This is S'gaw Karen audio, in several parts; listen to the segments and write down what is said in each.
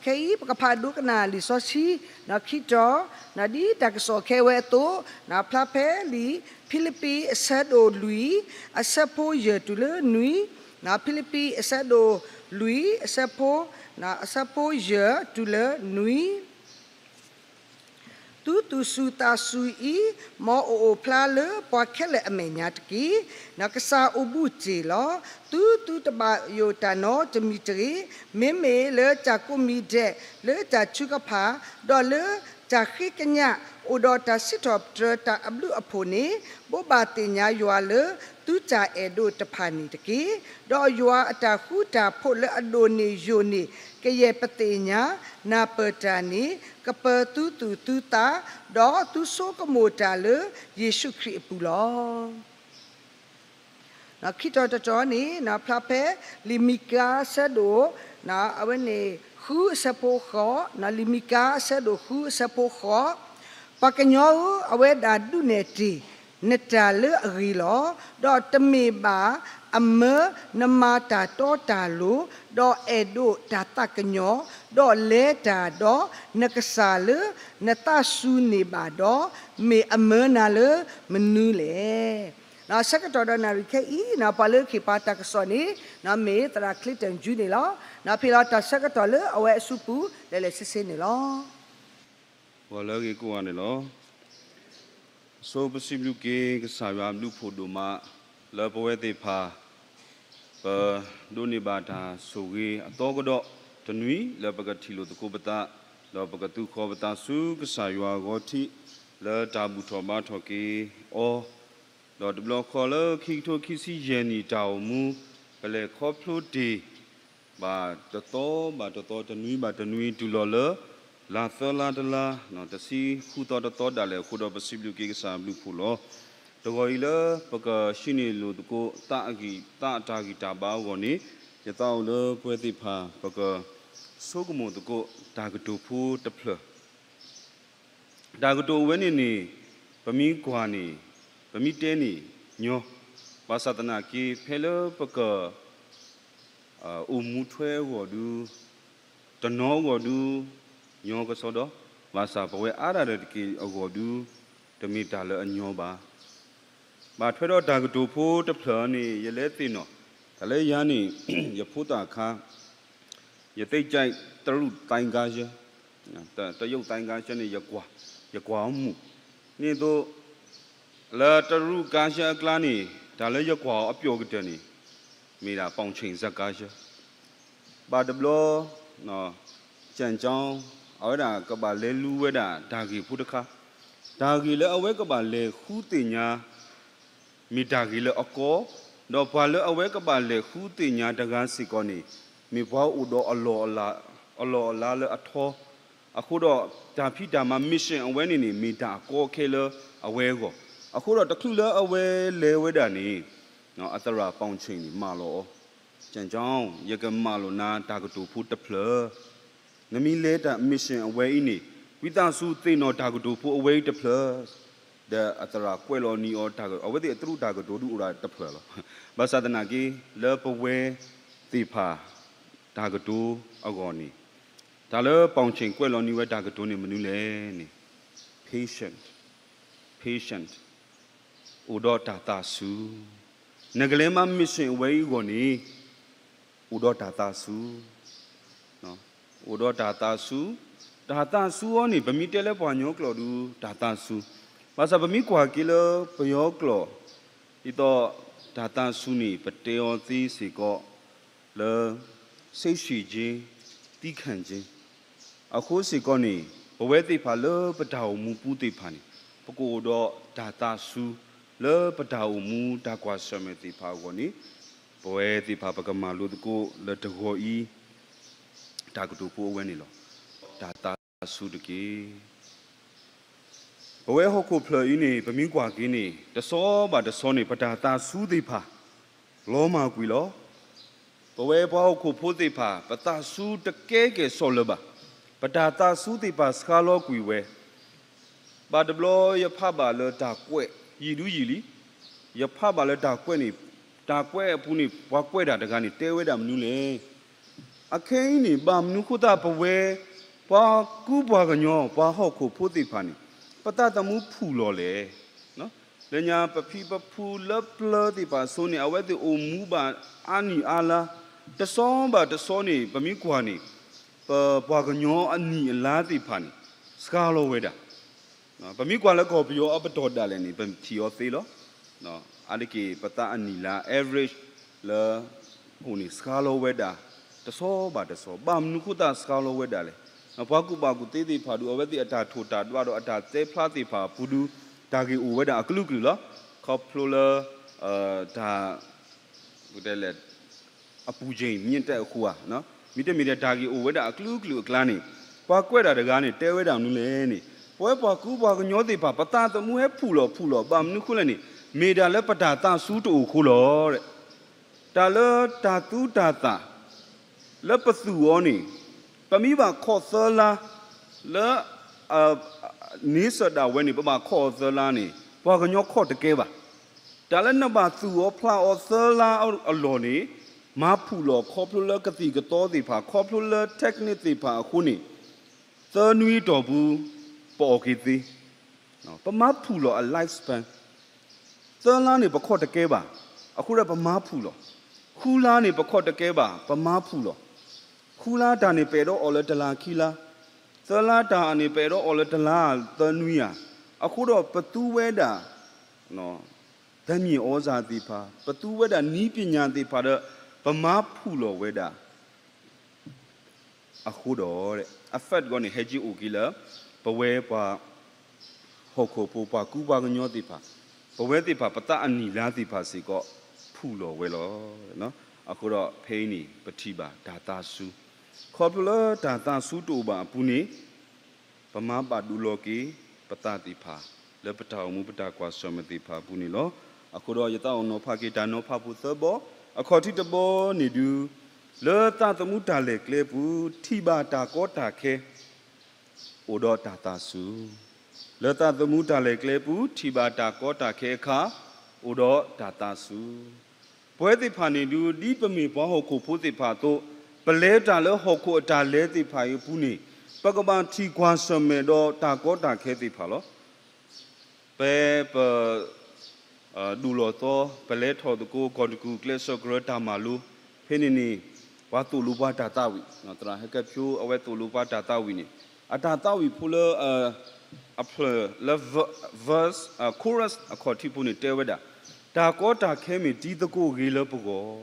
ခဲအံၤ ပကဖးဒိကနၣ်လံာ်စီဆှံ ခံတီၤ, ဒ်တၢ်ကစီၣ်ခဲဝဲအသိး, ဖျါဖဲလံာ်ဖံလံးပံးအဆၢဒိၣ်လွံၢ် အဆၢဖိယဲၢ်တုၤလၢနွံ, ဖံလံးပံးအဆၢဒိၣ်လွံၢ် အဆၢဖိ, အဆၢဖိယဲၢ်တုၤလၢနွံ. သုသူၣ်စူၤသးစူၤအံၤ, မ်အအိၣ်ဖျါလၢပှၤခဲလၢာ်အမဲာ်ညါတက့ၢ်. ကစၢ်အိၣ်ဘူးတ့ၢ်လီၤ. သုသုတဘၣ်ယိၣ်တၢ်နီတမံၤတဂ့ၤ, မ့မ့ၢ်လၢတၢ်ကိးမံၤဒဲး, လၢတၢ်ထုကဖၣ်, ဒီးလၢတၢ်ဃ့ကညး, အိၣ်ဒီးတၢ်စံးထီၣ်ပတြၢၤတၢ်အဘျုးအဖှိၣ်န့ၣ်, ဘိးဘၣ်သ့ၣ်ညါယွၤလၢသုတၢ်အဲၣ်ဒိးတဖၣ်န့ၣ်တက့ၢ်. ဒီးယွၤအတၢ်ဃူတၢ်ဖိးလၢအဒိၣ်န့ၢ်ယိာ်န့ၢ်ကယဲၢ်ပသ့ၣ်ညါ, နၢ်ပၢၢ်တၢ်န့ၣ် ကပၢၤသုသူၣ်သုသး, ဒီးသုဆိကမိၣ်တၢ်လၢယ့ၣ်ၡူးခရံာ်အပူၤလီၤ. ခံတီၤတတီၤန့ၣ် ဖျါဖဲလံာ်မံၤကၤအဆၢဒိၣ်, အဝဲန့ၣ် ဃုအဆၢဖိဃိး, လံာ်မံၤကၤအဆၢဒိၣ်ဃုအဆၢဖိဃိး, ပှၤကညီဧၢ, အဝဲဒၣ်ဒုးနဲၣ်တ့ၢ်နတၢ်လၢအဂ့ၤလီၤ. ဒီးတမ့ၢ်ဘၣ်အမၢနမၤတၢ်တီတၢ်လိၤ, ဒီးအဲၣ်ဒိးတၢ်သးကညီၤ, ဒီးလဲၤတၢ်ဒီးနကစၢ်လၢနသးစူၤန့ၢ်ဘၣ်ဒီး, မ့ၢ်အမၢနၤလၢမနုၤလဲၣ်. ဆၢကတီၢ်ဒီးနၣ်ရံၣ်ခဲအံၤ ပှၤလၢကဟ့ၣ်ပှၤတၢ်ကစီၣ်န့ၣ် မ့ၢ်သရၣ် Clinton Ju န့ၣ်လီၤ. ဖဲလီၤတၢ်ဆၢကတီၢ်လၢအဝဲအစုပူၤ လဲၤလဲၤဆ့ဆ့န့ၣ်လီၤ. ဂီၤလၢအဂ့ၤကိးဂၤန့ၣ်လီၤ. ဆိပစံးဘျုးက့ၤကစၢ်ယွၤအဘျုးအဖှိၣ်ဒိၣ်မး လၢပဝဲသ့ၣ်တဖၣ် ပဒိးန့ၢ်ဘၣ်တၢ်ဆိၣ်ဂ့ၤအသီကဒီးတနွံ လၢပကထံၣ်လိာ်သကိးပသး, ဒီးပကသူၣ်ဃီၤပသးဆူကစၢ်ယွၤအဂီၢ်ထံး လၢတၢ်ဘူၣ်ထီၣ်ဘါထီၣ်က့ၤအီၤ, ဒီးတဘျီဃီလၢခံကထိခံဆံယဲၢ်နံၣ်တၢ်အိၣ်မူ ပလဲၤခီဖျိတ့ၢ် ဘၣ်တသီဘၣ်တသီ တနွံဘၣ်တနွံ တုၤလီၤလၢ လါသၢလါတလါ တဆံဃုသီတသီဒၣ်လဲာ်အဃိဒီး ပစံးဘျုးက့ၤကစၢ်အဘျုးအဖှိၣ်လီၤ. တဂီၤအံၤလၢပကဟံးန့ၢ်လိာ်သကိး သးအဂံၢ်သးအတၢ်ဂံၢ်တၢ်ဘါအဂီၢ်န့ၣ် ယသးအိၣ်လၢပဝဲသ့ၣ်တဖၣ် ပကဆိကမိၣ်သကိး တၢ်ကတိၤဖိတဖျၢၣ် တၢ်ကတိၤဝဲန့ၣ်န့ၣ် ပမ့ၢ်ကွၢ်န့ၣ် ပမ့ၢ်တဲန့ၣ် ညီ, ဘၣ်ဆၣ်သနာ်က့ ဖဲလၢပက အိၣ်မူထွဲအဂီၢ်ဒု, တနီၤအဂီၢ်ဒု, ညီကစီဒီ, ဘၣ်ဆၣ်ပဝဲအါဒၣ်တက့ၢ်အဂီၢ်ဒု, တမ့ၢ်တၢ်လၢအညီဘၣ်. ဘၣ်ထွဲဒီးတၢ်ကတိၤဖိတဖျၢၣ်န့ၣ် ယလဲၤသ့ၣ်နီၣ်, တၢ်လၢယၤန့ၣ် ယဖိသၣ်အခါ ယသ့ၣ်ကၠဲးတရူးသဲကါယၢ, တရုတ်သဲကါယၢန့ၣ် ယကွၢ်, ယကွၢ်အီၤမုာ်, န့ၣ်အသိး လၢတရူးကါယၢအကျါန့ၣ် တၢ်လၢယကွၢ်အီၤအပျီၣ်ကတၢၢ်န့ၣ် မ့ၢ်ဒၣ် ပေါင်ချိန်စက်ကါယၢ, ဘၣ်တဘျီ ကၠဲၣ်ကၠီ အဝဲဒၣ်ကဘၣ်လဲၤလူဝဲဒၣ်တၢ်ဂ့ၢ်ဖိတခါ, တၢ်ဂ့ၢ်လၢအဝဲကဘၣ်လဲၤဃုသ့ၣ်ညါ မ့ၢ်တၢ်ဂ့ၢ်လၢအကီ, ဒီးပှၤလၢအဝဲကဘၣ်လဲၤဃုသ့ၣ်ညါတဂၤစ့ၢ်ကီးန့ၣ် မ့ၢ်ပှၤအိၣ်ဒီးအလီၢ်အလၤလၢအထီ, အဃိဒီးတၢ်ဖံးတၢ်မၤ mission အဝဲန့ၣ်န့ၣ် မ့ၢ်တၢ်အကီခဲလၢအဝဲအဂီၢ်, အဃိဒီးတချုးလၢအဝဲလဲၤဝဲဒၣ်န့ၣ် အသရၣ် ပေါင်ချိန်န့ၣ် မၢလီၤအီၤ, ကၠဲၣ်ကၠီ ယကမၢလီၤနၤတၢ်ကတိၤဖိတဖျၢၣ် နမ့ၢ်လဲၤတၢ် mission အဝဲအံၤန့ၣ် ဝံသးစူၤသ့ၣ်နီၣ်တၢ်ကတိၤဖိအဝဲအံၤတဖျၢၣ်, ဒီးအသရၣ်ကွဲးလီၤနံၤအီၤ, အဝဲသ့ၣ်အတရူးတၢ်ကတိၤဒုးအိၣ်ဒၣ်တဖျၢၣ်လီၤ. ဘၣ်ဆၣ်သနာ်က့ လၢပဝဲသ့ၣ်တဖၣ် တၢ်ကတိၤအဂီၢ်န့ၣ် တၢ်လၢ ပေါင်ချိန် ကွဲးလီၤနံၤဝဲတၢ်ကတိၤန့ၣ်မနုၤလဲၣ်န့ၣ် patience, patience အိၣ်ဒီးတၢ်သးစူၤ, နကလဲၤမၤ mission အဝဲအံၤအဂီၢ်န့ၣ် အိၣ်ဒီးတၢ်သးစူၤ, အိၣ်ဒီးတၢ်သးစူၤ, တၢ်သးစူၤအီၤန့ၣ် ပမ့ၢ်တဲလၢပှၤကညီကျိာ်ဒုး တၢ်သးစူၤ, ဘၣ်ဆၣ်ပမ့ၢ်ကွၢ်က့ၤလၢပယီၤကျိာ် ဒ်သိး တၢ်သးစူၤန့ၣ် ပတဲအီၤသ့စ့ၢ်ကီး လၢ စိတ်ရှည်ခြင်း, သည်းခံခြင်း အဃိစ့ၢ်ကီးန့ၣ် ပဝဲသ့ၣ်တဖၣ်လၢပတၢ်အိၣ်မူပူၤသ့ၣ်တဖၣ်န့ၣ် ပကအိၣ်ဒီးတၢ်သးစူၤ လၢပတၢ်အိၣ်မူတၢ်ကွၢ်ဆၢၣ်မဲာ်သ့ၣ်တဖၣ်အဂီၢ်န့ၣ် ပဝဲသ့ၣ်တဖၣ်ပကမၤလိသကိးလၢတဂီၤအံၤ တၢ်ကတိၤဖိအဝဲန့ၣ်လီၤ. တၢ်သးစူၤတက့ၢ်. ပဝဲဟီၣ်ခိၣ်ဖျၢၣ်အံၤန့ၣ် ပမ့ၢ်ကွၢ်က့ၤန့ၣ် တဆီဘၣ်တဆီန့ၣ် ပတၢ်သးစူၤသ့ၣ်တဖၣ် လီၤမၢ်ကွံာ်လီၤ. ပဝဲပှၤဟီၣ်ခိၣ်ဖိသ့ၣ်တဖၣ် ပသးစူၤတကဲကဲၣ်ဆိးလၢၤဘၣ်. ပတၢ်သးစူၤသ့ၣ်တဖၣ်စှၤလီၤကွံာ်ဝဲ ဘၣ်တဘျီယဖးဘၣ်လၢတၢ်ကွဲး ယံာ်ဒုယံာ်လံ. ယဖးဘၣ်လၢတၢ်ကွဲးန့ၣ် တၢ်ကွဲးအပူၤန့ၣ် ပှၤကွဲးတၢ်တဂၤန့ၣ် တဲဝဲဒၣ်မနုၤလဲၣ်. အခဲအံၤန့ၣ် ဘၣ်မနုၤဃိသတးပဝဲ ပှၤကူပှၤကညီ ပှၤဟီၣ်ခိၣ်ဖိသ့ၣ်တဖၣ်န့ၣ် ပသးသမူဖုၣ်လီၤလဲၣ်. လၢညါပဖံပဖုလၢပျၢၤသ့ၣ်တဖၣ်အစိၤန့ၣ် အဝဲသ့ၣ်အိၣ်မူဘၣ်အါနံၣ်အါလါ, တဆီဘၣ်တဆီန့ၣ် ပမ့ၢ်ကွၢ်န့ၣ် ပပှၤကညီအနံၣ်အလါသ့ၣ်တဖၣ်န့ၣ် စှၤလီၤဝဲဒၣ် ပမ့ၢ်ကွၢ်လၢကီၢ်ပယီၤအပတီၢ်ဒၣ်လဲာ်န့ၣ် ပထံၣ်အီၤသ့လီၤ. အါတက့ၢ်ပသးအနံၣ်လါ average လၢ အိၣ်န့ၣ်စှၤလီၤဝဲဒၣ် တဆီဘၣ်တဆီ, ဘၣ်မနုၤဃိသတးစှၤလီၤဝဲဒၣ်လဲၣ်. ပှၤကူၣ်ဘၣ်ကူၣ်သ့သ့ၣ်တဖၣ်ဒုး အဝဲသ့ၣ်အတၢ်ထိၣ်တၢ်ဒွးဒီးအတၢ်သဲဖျါသ့ၣ်တဖၣ်အပူၤဒုး တၢ်ဂ့ၢ်အိၣ်ဝဲဒၣ်အကလုာ်ကလုာ်လီၤ. ခီဖျိလၢ တၢ် အပူၤက့ၤမ့ၢ်တဲအဃိဧါ, မ့တမ့ၢ်ဒီးတၢ်ဂ့ၢ်အိၣ်ဝဲဒၣ်အကလုာ်ကလုာ်အကျါန့ၣ် ပှၤကွဲးတၢ်တဂၤန့ၣ် တဲဝဲဒၣ်မနုၤလဲၣ်န့ၣ် ပဝဲပှၤကူပှၤကညီသ့ၣ်တဖၣ် ပသးသမူဟဲဖုၣ်လီၤဖုၣ်လီၤ ဘၣ်မနုၤဃိလဲၣ်န့ၣ် မ့ၢ်ဒၣ်လၢပတၢ်သးစူၤတအိၣ်အဃိလီၤ. တၢ်လၢတၢ်သူတၢ်သၣ် လၢပသူၣ်အီၤန့ၣ် ပမ့ၢ်ဘၣ်ခီၣ်သၢလါ လၢ န့ဆၢၣ်ဒၣ်ဝဲန့ၣ် ပဘၣ်ခီၣ်အီၤသၢလါန့ၣ် ပှၤကညီခီၣ်တကဲဘၣ်. တၢ်လၢနဘၣ်သူၣ်အီၤဖျးအီၤသၢလါအလီၢ်န့ၣ် မၤဖုၣ်လီၤခီဖျိလၢကသံၣ်ကသီသ့ၣ်တဖၣ် ခီဖျိလၢ technique သ့ၣ်တဖၣ်အဃိန့ၣ် သၢနွံအတီၢ်ပူၤ ပအီၣ်က့ၤသ့ ပမၤဖုၣ်လီၤအ lifespan သၢလါန့ၣ် ပခီၣ်တကဲဘၣ်, အဃိဒီးပမၤဖုၣ်လီၤ. ဃုလါန့ၣ် ပခီၣ်တကဲဘၣ်, ပမၤဖုၣ်လီၤ. ဃုလါတၢ်န့ၣ် ပအဲၣ်ဒိးအီၣ်လၢတလါခံလါ, သၢလါတၢ်န့ၣ် ပအဲၣ်ဒိးအီၣ်လၢတလါသၢနွံဧါ, အဃိဒီးပသူဝဲဒၣ် ဓာတ်မြေဩဇာသ့ၣ်တဖၣ်, ပသူဝဲဒၣ်နည်းပညာသ့ၣ်တဖၣ်ဒီး ပမၤဖုၣ်လီၤဝဲဒၣ် အဃိဒီး effect ဂီၢ်န့ၣ် ဟဲက့ၤအိၣ်က့ၤလၢ ပဝဲပှၤ ဟီၣ်ခိၣ်ဖိ ပှၤကူပှၤကညီသ့ၣ်တဖၣ်, ပဝဲသ့ၣ်တဖၣ် ပသးအနံၣ်လါသ့ၣ်တဖၣ်စ့ၢ်ကီး ဖုၣ်လီၤဝဲလီၤ. အဃိဒီးဖဲအံၤန့ၣ် ပထံၣ်ဘၣ်တၢ်သးစူၤ, ခီဖျိလၢတၢ်သးစူၤတအိၣ်ဘၣ်အပူၤန့ၣ် ပမၤဘၣ်ဒိလီၤက့ၤ ပသးသ့ၣ်တဖၣ် လၢပတၢ်အိၣ်မူပတၢ်ကွၢ်ဆၢၣ်မဲာ်သ့ၣ်တဖၣ်အပူၤန့ၣ်လီၤ. အဃိဒီးယသးအိၣ်နီၤဖးက့ၤတၢ်နီၤဖးဖိသၢဘီ, အခီၣ်ထံးတဘီန့ၣ်ဒုး လၢသးသမူတၢ်လဲၤကျဲပူၤ ထံၣ်ဘၣ်တၢ်ကီတၢ်ခဲ အိၣ်ဒီးတၢ်သးစူၤ, လၢသးသမူတၢ်လဲၤကျဲပူၤ ထံၣ်ဘၣ်တၢ်ကီတၢ်ခဲအခါ အိၣ်ဒီးတၢ်သးစူၤ, ပဝဲသ့ၣ်တဖၣ်န့ၣ်ဒုး ဒ်ပမ့ၢ်ပှၤဟီၣ်ခိၣ်ဖိသ့ၣ်တဖၣ်အသိး ပလဲၤတၢ်လၢဟီၣ်ခိၣ်အတၢ်လဲၤသ့ၣ်တဖၣ်အံၤအပူၤန့ၣ် ပကဘၣ်ထံၣ်ကွၢ်ဆၢၣ်မဲာ်ဒီးတၢ်ကီတၢ်ခဲသ့ၣ်တဖၣ်လီၤ. ဖဲပ ဒူၣ်လီၤသီ ပလဲၤထီၣ်သကိး ကီၢ်တကူၣ်ကျဲးစၢးကရၢတၢ်မၤလိ ဖဲန့ၣ်န့ၣ် ပှၤသိၣ်လိပှၤတၢ်သးဝံၣ်, သရၣ်ဟဲကဲဖၠိ အဝဲသိၣ်လိပှၤတၢ်သးဝံၣ်န့ၣ် အတၢ်သးဝံၣ်ဖိလၢ အဖျၢၣ်လၢ verse chorus အခီၣ်ထံးဖိန့ၣ်တဲဝဲဒၣ်, တၢ်ကီတၢ်ခဲမ့ၢ်တံၤသကိးဂ့ၤလၢပဂီၢ်,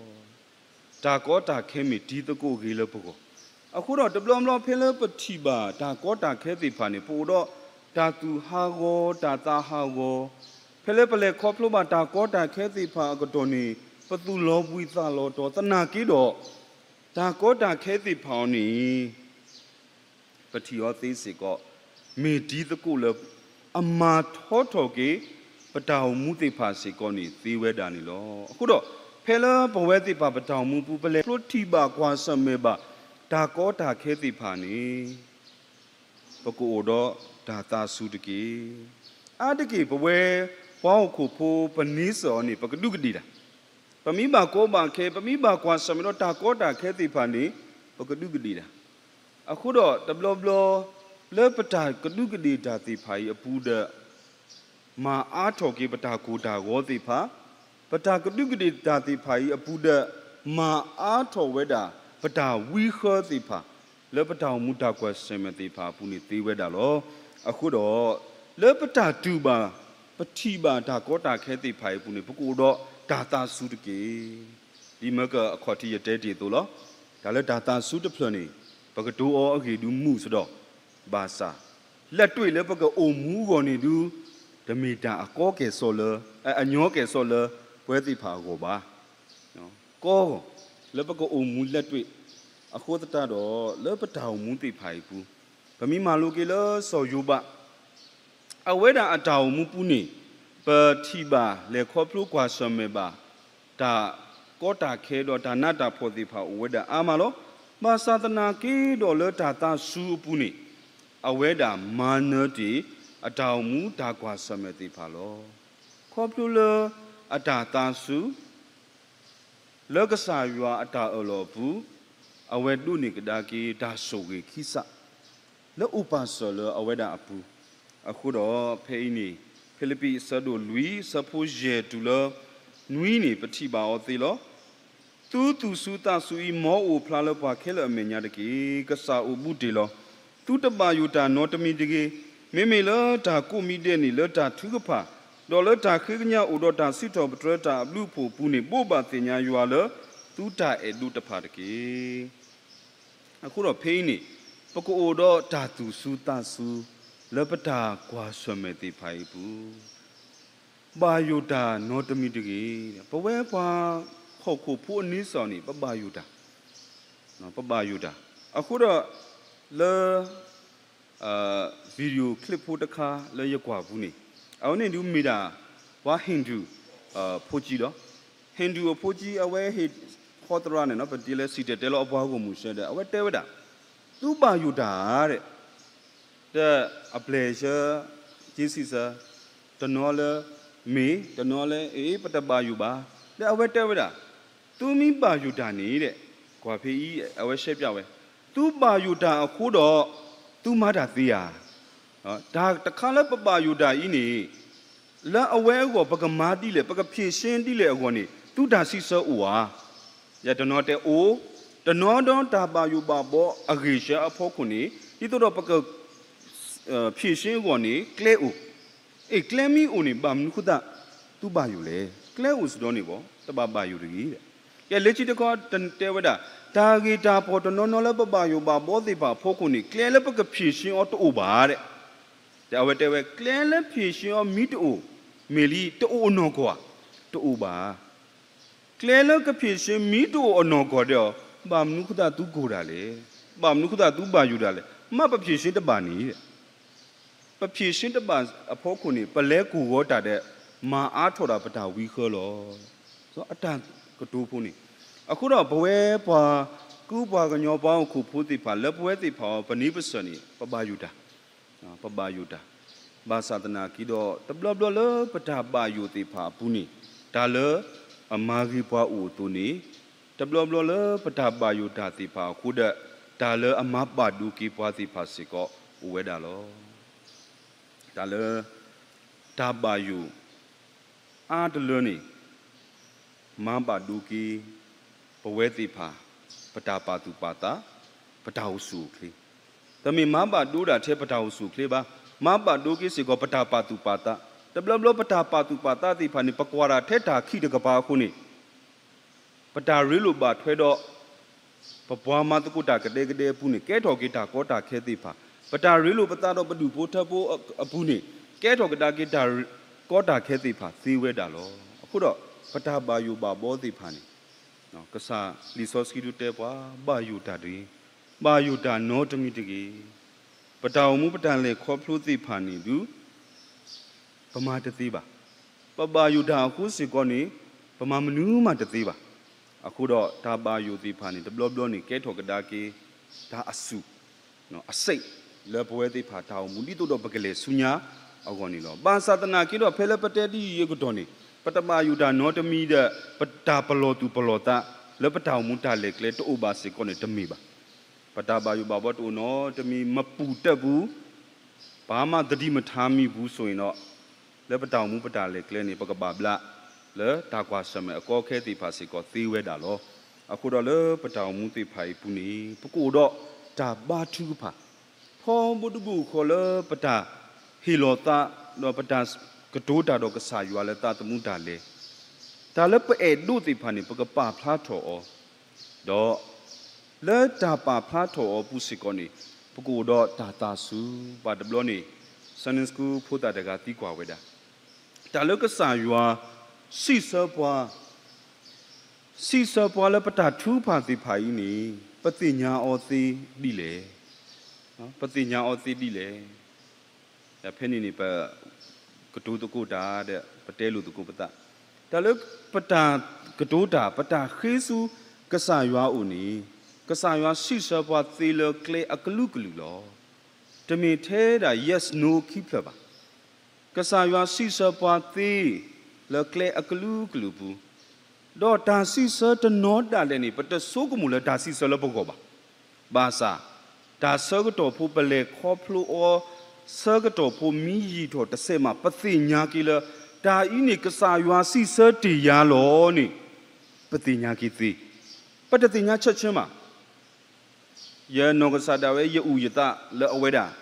တၢ်ကီတၢ်ခဲမ့ၢ်တံၤသကိးဂ့ၤလၢပဂီၢ်. အဃိဒီးတဘျီဘျီဖဲလၢပထံၣ်ဘၣ်တၢ်ကီတၢ်ခဲသ့ၣ်တဖၣ်န့ၣ် ပအိၣ်ဒီးတၢ်သူၣ်ဟးဂီၤ တၢ်သးဟးဂီၤ, ဖဲလၢပလဲၤခီဖျိဘၣ်တၢ်ကီတၢ်ခဲသ့ၣ်တဖၣ်အကတီၢ်န့ၣ် ပသူၣ်လီၤဘှံးသးလီၤတီၤသနာ်က့ဒီး တၢ်ကီတၢ်ခဲသ့ၣ်တဖၣ်အံၤန့ၣ် ပထံၣ်အီၤသ့စ့ၢ်ကီး မ့ၢ်တံၤသကိးလၢ အမၤထီထီၣ်က့ၤ ပတၢ်အိၣ်မူသ့ၣ်တဖၣ်စ့ၢ်ကီးန့ၣ် သ့ဝဲဒၣ်န့ၣ်လီၤ. အဃိဒီး ဖဲလၢပဝဲသ့ၣ်တဖၣ်ပတၢ်အိၣ်မူပူၤ ပလဲၤခီဖျိထံၣ်ဘၣ်ကွၢ်ဆၢၣ်မဲာ်ဘၣ် တၢ်ကီတၢ်ခဲသ့ၣ်တဖၣ်န့ၣ် ပကအိၣ်ဒီးတၢ်သးစူၤတက့ၢ်. အါတက့ၢ်ပဝဲ ပှၤဟီၣ်ခိၣ်ဖိ ပန့ဆၢၣ်အီၤန့ၣ် ပကဒူးကဒ့ၣ်တၢ်, ပမ့ၢ်ဘၣ်ကီဘၣ်ခဲ ပမ့ၢ်ဘၣ်ကွၢ်ဆၢၣ်မဲာ်ဒီးတၢ်ကီတၢ်ခဲသ့ၣ်တဖၣ်န့ၣ် ပကဒူးကဒ့ၣ်တၢ်. အဃိဒီးတဘျီဘျီ လၢပတၢ်ကဒူးကဒ့ၣ်တၢ်သ့ၣ်တဖၣ်အံၤအပူၤဒီး မၤအါထီၣ်က့ၤပတၢ်ကိၢ်တၢ်ဂီၤသ့ၣ်တဖၣ်, ပတၢ်ကဒူးကဒ့ၣ်တၢ်သ့ၣ်တဖၣ်အံၤအပူၤဒီး မၤအါထီၣ်ဝဲဒၣ် ပတၢ်ဝံဃၢသ့ၣ်တဖၣ် လၢပတၢ်အိၣ်မူတၢ်ကွၢ်ဆၢၣ်မဲာ်သ့ၣ်တဖၣ်အပူၤန့ၣ်သ့ဝဲဒၣ်လီၤ. အဃိဒီး လၢပတၢ်တူၢ်ဘၣ် ပထံၣ်ဘၣ်တၢ်ကီတၢ်ခဲသ့ၣ်တဖၣ်အံၤအပူၤန့ၣ် ပကအိၣ်ဒီးတၢ်သးစူၤတက့ၢ်. ဒ်မၢကအခီၣ်ထံးယတဲတ့ၢ်အသိးလီၤ. တၢ်လၢတၢ်သးစူၤတဖျၢၣ်န့ၣ် ပကတိၤအီၤအဂ့ၢ်ဒုးမုာ်စ့ၢ်ကီး, ဘၣ်ဆၣ် လက်တွေ့လၢပကအိၣ်မူအဂီၢ်န့ၣ်ဒုး တမ့ၢ်တၢ်အကီကဲၣ်ဆိးလၢ အညီကဲၣ်ဆိးလၢ ပဝဲသ့ၣ်တဖၣ်အဂီၢ်ဘၣ်. ကီဂီၢ် လၢပကအိၣ်မူလက်တွေ့ အဃိသတးဒီး လၢပတၢ်အိၣ်မူသ့ၣ်တဖၣ်အံၤပူၤ ပမ့ၢ်မၤလိက့ၤလၢစီၤယိၤဘး အဝဲဒၣ်အတၢ်အိၣ်မူပူၤန့ၣ် ပထံၣ်ဘၣ်လဲၤခီဖျိကွၢ်ဆၢၣ်မဲာ်ဘၣ် တၢ်ကီတၢ်ခဲဒီးတၢ်နးတၢ်ဖှီၣ်သ့ၣ်တဖၣ်အိၣ်ဝဲဒၣ်အါမးလီၤ. ဘၣ်ဆၣ်သနာ်က့ဒီးလၢတၢ်သးစူၤအပူၤန့ၣ် အဝဲဒၣ်မၤနၢၤတ့ၢ် အတၢ်အိၣ်မူတၢ်ကွၢ်ဆၢၣ်မဲာ်သ့ၣ်တဖၣ်လီၤ. ခီဖျိလၢအတၢ်သးစူၤ လၢကစၢ်ယွၤအတၢ်အၢၣ်လီၤအပူၤ အဝဲဒိးန့ၢ်ကဒါက့ၤတၢ်ဆိၣ်ဂ့ၤခံစး လၢအိၣ်ပာ်စၢၤလၢအဝဲဒၣ်အပူၤ, အဃိဒီးဖဲအံၤန့ၣ် ဖံလံးပံးအဆၢဒိၣ်လွံၢ် အဆၢဖိယဲၢ်တုၤလၢနွံန့ၣ် ပထံၣ်ဘၣ်အီၤသ့လီၤ. သုသူၣ်စူၤသးစူၤအံၤ မ်အအိၣ်ဖျါလၢပှၤခဲလၢာ်အမဲာ်ညါတက့ၢ်. ကစၢ်အိၣ်ဘူးတ့ၢ်လီၤ. သုတဘၣ်ယိၣ်တၢ်နီတမံၤတဂ့ၤ. မ့မ့ၢ်လၢတၢ်ကိးမံၤဒဲးန့ၣ် လၢတၢ်ထုကဖၣ်, ဒီးလၢတၢ်ဃ့ကညးအိၣ်ဒီးတၢ်စံးထီၣ်ပတြၢၤတၢ်အဘျုးအဖှိၣ်အပူၤန့ၣ် ဘိးဘၣ်သ့ၣ်ညါယွၤလၢသုတၢ်အဲၣ်ဒိးတဖၣ်တက့ၢ်. အဃိဒီးဖဲအံၤန့ၣ် ပကအိၣ်ဒီးတၢ်သူၣ်စူၤသးစူၤ လၢပတၢ်ကွၢ်ဆၢၣ်မဲာ်သ့ၣ်တဖၣ်အံၤအပူၤ ဘၣ်ယိၣ်တၢ်နီတမံၤတဂ့ၤ. ပဝဲပှၤဟီၣ်ခိၣ်ဖိအန့ဆၢၣ်န့ၣ် ပဘၣ်ယိၣ်တၢ်, ပဘၣ်ယိၣ်တၢ်. အဃိဒီး လၢ video clip ဖိတခါလၢယကွၢ်ပူၤန့ၣ် အဝဲန့ၣ်ဒုးမ့ၢ်ဒၣ် ပှၤ Hindu ဖိကံဒီး Hindu အဖိကံ အဝဲဟ့ၣ်ဃီသရၣ်န့ၣ် ပတဲလၢစံၣ်တဲၤတဲလီၤအပှၤဂီၢ်မုၢ်စၢၤဒီး အဝဲတဲဝဲဒၣ် သုဘၣ်ယိၣ်တၢ်ဧါ ဒီးအပျဲၢ်ဆၢ က့စံးဆၢ တနီၤလၢ မ့ၢ် တနီၤလၢ အ့ ပတဘၣ်ယိၣ်ဘၣ်. ဒီးအဝဲတဲဝဲဒၣ် သုမ့ၢ်ဘၣ်ယိၣ်တၢ်န့ၣ်ဒီး ကွၢ်ဖဲအံၤ အဝဲရှဲပၠးဝဲ သုဘၣ်ယိၣ်တၢ်အဃိဒီး သုမၤတၢ်သ့ဧါ. တၢ်တခါလၢပဘၣ်ယိၣ်တၢ်အံၤန့ၣ် လၢအဝဲအဂီၢ် ပကမၤဒ်လဲၣ် ပကဖြေရှင်းဒ်လဲၣ်အဂီၢ်န့ၣ် သုတၢ်စံးဆၢအိၣ်ဧါ. ယတနီၤတဲအိၣ်, တနီၤဒီးတၢ်ဘၣ်ယိၣ်ဘၣ်ဘီအဂ့ၢ်ဆၢအဖီခိၣ်န့ၣ် ဒ်သိးဒီးပက ဖြေရှင်းအဂီၢ်န့ၣ် ကျဲအိၣ်, အ့ၣ် ကျဲမ့ၢ်အိၣ်န့ၣ် ဘၣ်မနုၤဃိသတး သုဘၣ်ယိၣ်လဲၣ်. ကျဲအိၣ်စ့ၢ်ကီးန့ၣ်ဘၣ် တဘၣ်ဘၣ်ယိၣ်တဂ့ၤ. ကဲ လၢခံတခီတဲဝဲဒၣ် တၢ်ဂ့ၢ်တၢ်ပီၣ်တနီၤနီၤလၢပဘၣ်ယိၣ်ဘၣ်ဘီသ့ၣ်တဖၣ်အဖီခိၣ်န့ၣ် ကျဲလၢပကဖြေရှင်းအီၤတအိၣ်ဘၣ်ဒီး ဒီးအဝဲတဲဝဲ ကျဲလၢဖြေရှင်းအီၤမ့ၢ်တအိၣ်, မ့ၢ်လံ တအိၣ်အနီၢ်ကီၢ်ဧါ, တအိၣ်ဘၣ်. ကျဲလၢကဖြေရှင်းမ့ၢ်တအိၣ်အနီၢ်ကီၢ်ဒီး ဘၣ်မနုၤဃိသတးသုကိၢ်တၢ်လဲၣ်, ဘၣ်မနုၤဃိသတးသုဘၣ်ယိၣ်တၢ်လဲၣ်, မ့ၢ်ပဖြေရှင်းတဘၣ်န့ၣ် ပဖြေရှင်းတဘၣ်အဖီခိၣ်န့ၣ် ပလဲၤကိၢ်ဂီၤတၢ်ဒီး မၤအါထီၣ်ဒၣ်ပတၢ်ဝံဃၢလီၤ. အတၢ်ကတိၤဖိန့ၣ်, အဃိဒီးပဝဲပှၤကူပှၤကညီပှၤဟီၣ်ခိၣ်ဖိသ့ၣ်တဖၣ် လၢပဝဲသ့ၣ်တဖၣ်အီၤ ပန့ၢ်ပစၢၤန့ၣ် ပဘၣ်ယိၣ်တၢ်, ပဘၣ်ယိၣ်တၢ်, ဘၣ်ဆၣ်သနာ်က့ဒီး တဘျီဘျီလၢပတၢ်ဘၣ်ယိၣ်သ့ၣ်တဖၣ်အပူၤန့ၣ် တၢ်လၢအမၤဂ့ၤပှၤအိၣ်အသိးန့ၣ်, တဘျီဘျီလၢပတၢ်ဘၣ်ယိၣ်တၢ်သ့ၣ်တဖၣ်အဃိဒီး တၢ်လၢအမၤဘၣ်ဒိက့ၤပှၤသ့ၣ်တဖၣ်စ့ၢ်ကီးအိၣ်ဝဲဒၣ်လီၤ. တၢ်လၢ တၢ်ဘၣ်ယိၣ် အါတလၢန့ၣ် မၤဘၣ်ဒိက့ၤ ပဝဲသ့ၣ်တဖၣ် ပတၢ်ပာ်သူၣ်ပာ်သး, ပတၢ်အိၣ်ဆူၣ်အိၣ်ချ့, တမ့ၢ်မၤဘၣ်ဒိဒၣ်ထဲပတၢ်အိၣ်ဆူၣ်အိၣ်ချ့ဘၣ်, မၤဘၣ်ဒိက့ၤစ့ၢ်ကီးပတၢ်ပာ်သူၣ်ပာ်သး, တဘျီဘျီပတၢ်ပာ်သူၣ်ပာ်သးသ့ၣ်တဖၣ်န့ၣ် ပကွၢ်တၢ်ထဲတၢ်ခံးတကပၤအဃိန့ၣ် ပတၢ်ရ့လိာ်ဘၣ်ထွဲဒီး ပပှၤမၤသကိးတၢ်ကဒဲကဒဲအပူၤန့ၣ် ကဲထီၣ်က့ၤတၢ်ကီတၢ်ခဲသ့ၣ်တဖၣ်, ပတၢ်ရ့လိာ်ပသးဒီးပဒူၣ်ဖိထၢဖိအပူၤန့ၣ် ကဲထီၣ်ကဒါက့ၤတၢ်ကီတၢ်ခဲသ့ၣ်တဖၣ်သ့ဝဲဒၣ်လီၤ. အဃိဒီး ပတၢ်ဘၣ်ယိၣ်ဘၣ်ဘီသ့ၣ်တဖၣ်န့ၣ် ကစၢ်လံာ်စီဆှံဒုးတဲပှၤ ဘၣ်ယိၣ်တၢ်တဂ့ၤ, ဘၣ်ယိၣ်တၢ်နီတမံၤတဂ့ၤ. ပတၢ်အိၣ်မူပတၢ်လဲၤခီဖျိသ့ၣ်တဖၣ်န့ၣ်ဒုး ပမၤတသ့ဘၣ်. ပဘၣ်ယိၣ်တၢ်အဃိစ့ၢ်ကီးန့ၣ် ပမၤမနုၤမးတသ့ဘၣ်. အဃိဒီးတၢ်ဘၣ်ယိၣ်သ့ၣ်တဖၣ်န့ၣ် တဘျီဘျီန့ၣ် ကဲထီၣ်ကဒါက့ၤ တၢ်အစူၢ် အစ့ၣ် လၢပဝဲသ့ၣ်တဖၣ်တၢ်အိၣ်မူ ဒ်သိးဒီးပကလဲၤဆူညါအဂီၢ်န့ၣ်လီၤ. ဘၣ်ဆၣ်သနာ်က့ဒီး ဖဲလၢပတဲဒ်အံၤအကတီၢ်န့ၣ် ပတဘၣ်ယိၣ်တၢ်နီတမံၤဒီး ပတၢ်ပလီၢ်သူၣ်ပလီၢ်သး လၢပတၢ်အိၣ်မူတၢ်လဲၤကျဲတအိၣ်ဘၣ်စ့ၢ်ကီးန့ၣ် တမ့ၢ်ဘၣ်. ပတၢ်ဘၣ်ယိၣ်ဘၣ်ဘီတအိၣ်နီတမံၤ မပူၤတၢၢ်ပူၤ ပှၤမၤသဒံးမထါမံၤပူၤစိၤအံၤဒီး လၢပတၢ်အိၣ်မူပတၢ်လဲၤကျဲန့ၣ် ပကဘၣ်ဘျး လၢတၢ်ကွၢ်ဆၢၣ်မဲာ်အကီအခဲသ့ၣ်တဖၣ်စ့ၢ်ကီးသ့ဝဲဒၣ်လီၤ. အဃိဒီးလၢပတၢ်အိၣ်မူသ့ၣ်တဖၣ်အံၤအပူၤန့ၣ် ပကအိၣ်ဒီးတၢ်ဘါထုကဖၣ် ထီဘိတဘိယူၢ်ဃီလၢပတၢ်ဟ့ၣ်လီၤသး ဒီးပတၢ်ကတိၤတၢ်ဒီးကစၢ်ယွၤလၢသးသမူတၢ်လဲၤ တၢ်လၢပအဲၣ်ဒိးသ့ၣ်တဖၣ်န့ၣ် ပကပာ်ဖျါထီၣ်အီၤ ဒီး လၢတၢ်ပာ်ဖျါထီၣ်အီၤပူၤစ့ၢ်ကီးန့ၣ် ပကအိၣ်ဒီးတၢ်သးစူၤ ဘၣ်တဘျီန့ၣ် Sunday School ဖိသၣ်တဂၤသံကွၢ်ဝဲဒၣ် တၢ်လၢကစၢ်ယွၤ စံးဆၢပှၤ စံးဆၢပှၤလၢပတၢ်ထုကဖၣ်သ့ၣ်တဖၣ်အံၤန့ၣ် ပသ့ၣ်ညါအီၤသ့ဒ်လဲၣ်. ပသ့ၣ်ညါအီၤသ့ဒ်လဲၣ်. ဖဲန့ၣ်န့ၣ် ပကတိၤသကိးတၢ်ဒီး ပတဲလိာ်သကိးပသး တၢ်လၢပတၢ်ကတိၤတၢ် ပတၢ်ဃ့ဆူကစၢ်ယွၤအအိၣ်န့ၣ် ကစၢ်ယွၤစံးဆၢပှၤသ့လၢကျဲအကလုာ်ကလုာ်လီၤ. တမ့ၢ်ထဲဒၣ် yes no ခံဖျၢၣ်ဘၣ်. ကစၢ်ယွၤစံးဆၢပှၤသ့ လၢကျဲအကလုာ်ကလုာ်ပူၤ ဒီးတၢ်စံးဆၢတနီၤဒၣ်လဲာ်န့ၣ် ပတဆိကမိၣ်လၢတၢ်စံးဆၢလၢပဂီၢ်ဘၣ်. ဘၣ်ဆၣ် တၢ်ဆၢကတီၢ်ဖိပလဲၤခီဖျိအီၤ ဆၢကတီၢ်ဖိမ့ၢ်ယံာ်ထီၣ်တစဲးမး ပသ့ၣ်ညါက့ၤလၢ တၢ်အံၤန့ၣ်ကစၢ်ယွၤစံးဆၢတ့ၢ်ယၤလီၤန့ၣ် ပသ့ၣ်ညါက့ၤသ့. ပတသ့ၣ်ညါဆၢဆၢမး ယနီၢ်ကစၢ်ဒၣ်ဝဲ ယအုၣ်ယသးလၢအဝဲဒၣ်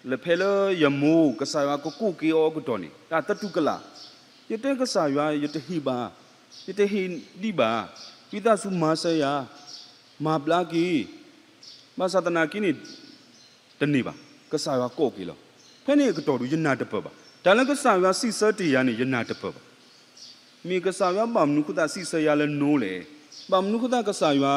လၢဖဲလၢယမိၢ်ကစၢ်ယွၤကကိးက့ၤအီၤအကတီၢ်န့ၣ် တၢ်သတူၢ်ကလာ်, ယတဲကစၢ်ယွၤ ယတဟ့ၣ်ဘၣ်, ယတဟ့ၣ်ဒံးဘၣ်, ဝံသးစူၤမၤစၢၤယၤ, မၤဘျါက့ၤ, ဘၣ်ဆၣ်သနာ်က့န့ၣ် တန့ၢ်ဘၣ်, ကစၢ်ယွၤကိးက့ၤလီၤ. ဖဲန့ၣ်အကတီၢ်ဒီး ယနၢ်တပၢၢ်ဘၣ်. တၢ်လၢကစၢ်ယွၤစံးဆၢတ့ၢ်ယၤန့ၣ် ယနၢ်တပၢၢ်ဘၣ်. မ့ၢ်ကစၢ်ယွၤဘၣ်မနုၤဃိသတးစံးဆၢယၤလၢ no လဲၣ်. ဘၣ်မနုၤဃိသတးကစၢ်ယွၤ